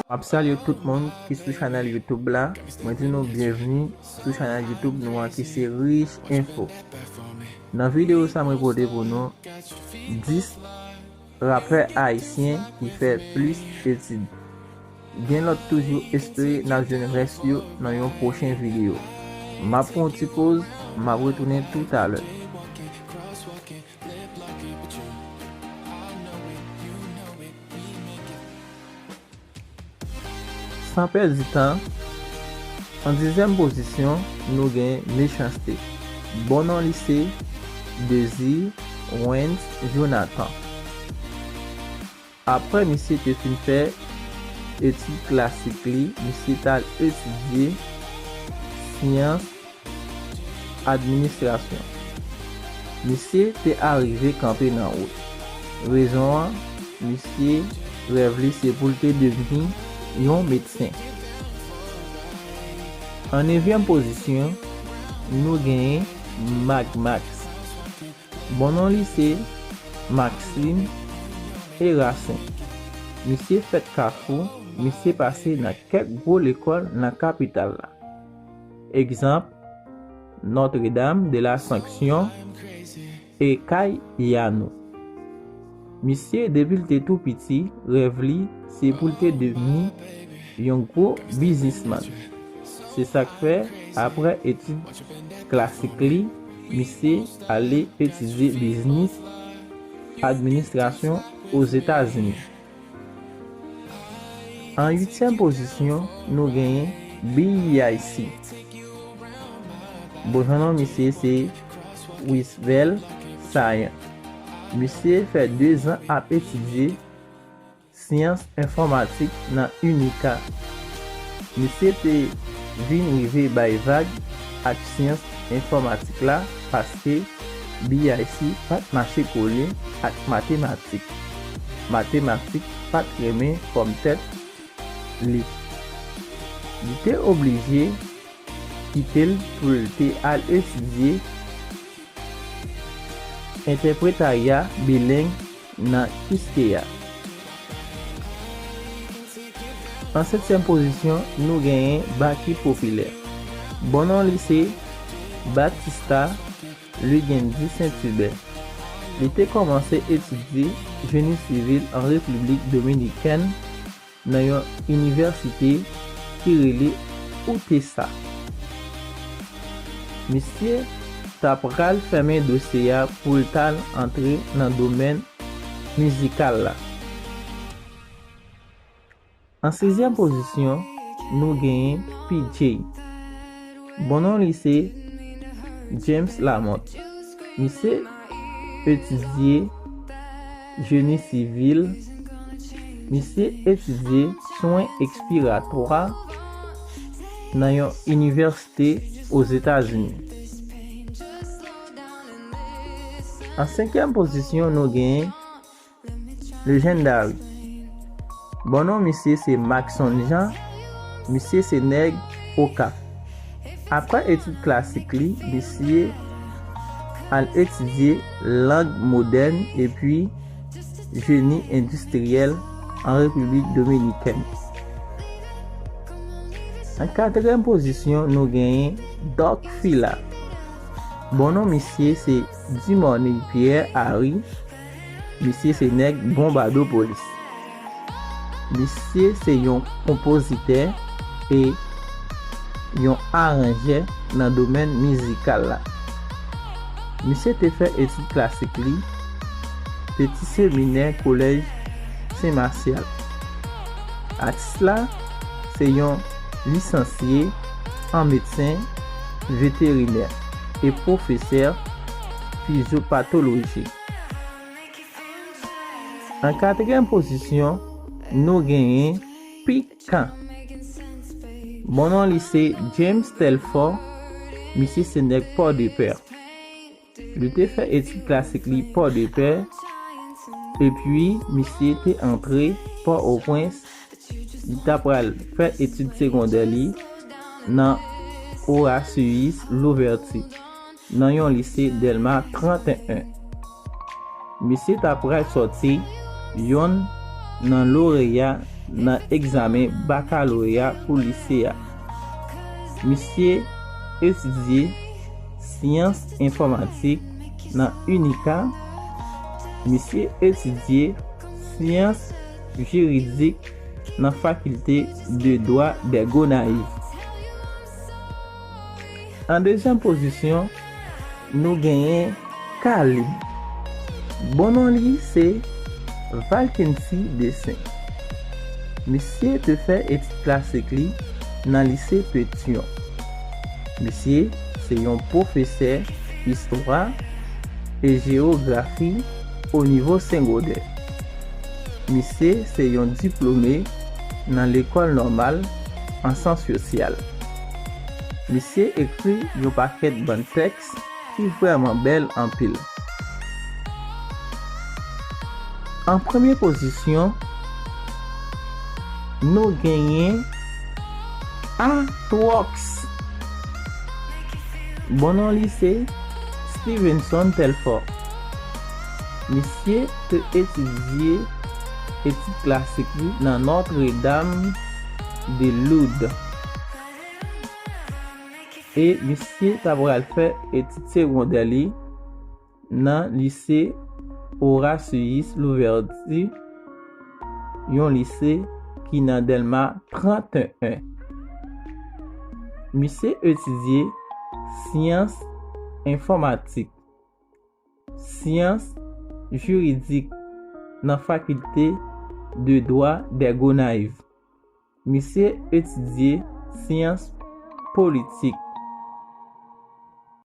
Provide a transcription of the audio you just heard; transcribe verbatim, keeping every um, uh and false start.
M ap salye tout moun ki sou chanèl YouTube la. Mwen di nou byenvni sou chanèl YouTube nou an ki se Rich Info. Nan videyo sa mwen pote pou nou dis rapè ayisyen ki fè plis etid. Gen lòt toujou, espere n ap jwenn rès yo nan yon pwochen videyo. M ap pran yon ti poz, m ap retounen toutalè. San pèdi tan, an dizyèm pozisyon, nou gen Mechanste. Bon non li se Désir Wens Jonathan. Apre misye te fin fè etid klasik li, misye t al etidye syans administrasyon. Misye te arive kanpe nan wout. Rezon an, misye rèv li se pou l te devni yon medsen. An nevyèm pozisyon, nou genyen Mag Max. Bon non li se Maxime Erasin. Misye fèt Kafou, misye pase nan kèk gwo lekòl nan kapital la. Egzanp, Notre Dame de l'Assomption e kay Yano. Misye, depi l te tou piti, rèv li se pou l te devni yon gwo biznismann. Se sa k fè, apre etid klasik li, misye ale etidye biznis administrasyon Ozetazini. An uityèm pozisyon, nou genyen B E I C. Bon, jan non misye se Wisvel Sayan. Misye fè dezan ap etidye syans enfòmatik nan UNICA. Misye te vin rive bay vag ak syans enfòmatik la paske B E I C pa t mache kole ak matematik. Matematik pa t renmen fòm tèt li. Li te oblije kite l pou l te al etidye entèpretarya bileng nan Kiskeya. An setyèm pozisyon, nou genyen Baky Popilè. Bon non li se Batista Lugendi Saint-Hubert. Li te kòmanse etidye jeni sivil an Repiblik Dominikèn nan yon inivèsite ki rele UTESA. Misye ta pral fèmen dosye a pou l t al antre nan domèn mizikal la. An sizyèm pozisyon, nou genyen P J. Bon non li se James Lamothe. Misye etidye jeni sivil. Misye etidye swen ekspiratwa nan yon inivèsite Ozetazini. An senkyèm pozisyon, nou genyen Legendary. Bon non misye se Maxon Jean, misye se nèg Okap. Apre etid klasik li, misye al etidye lang modèn epi jeni endistriyèl an Repiblik Dominikèn. An katriyèm pozisyon, nou genyen Doc Fila. Bon non misye se Dumornay Pierre Harry. Misye se nèg Bonbadopolis. Misye se yon konpozitè e yon aranjè nan domèn mizikal la. Misye te fè etid klasik li Peti Seminè Kolèj Sen Masyal. Atis la se yon lisansye an medsen veterinè e pwofesè fizyopatoloji. An katriyèm pozisyon, nou genyen Pikan. Bon non li se James Telfort, misye se nèg Pòdepè. Li te fè etid klasik li Pòdepè, epi misye te antre Pòtoprens, li ta pral fè etid segondè li nan Horatius Louverture, nan yon lise Dèlma trannteyen. Misye ta pral sòti yonn nan loreya nan egzamen bakaloreya pou lise a. Misye etidye syans enfòmatik nan UNICA. Misye etidye syans jiridik nan fakilte de dwa dè Gonayiv. An dezyèm pozisyon, nou genyen Kalib. Bon non li se Valkency Dessin. Misye te fè etid klasik li nan lise Petyon. Misye se yon pwofesè istwa e jewografi o nivo segondè. Misye se yon diplome nan lekòl nòmal an syans sosyal. Misye ekri yon pakèt bann tèks ki vrèman bèl anpil. An premye pozisyon, nou genyen Atrox. Bon non li se Stevenson Telfort. Misye te etidye etid klasik li nan Notre Dame de Lourdes. E misye ta pral fè etid segondè li nan lise Horatius Louverture, yon lise ki nan Dèlma trant e en. Misye etidye syans enfòmatik, syans jiridik nan fakilte de dwa dè Gonayiv. Misye etidye syans politik,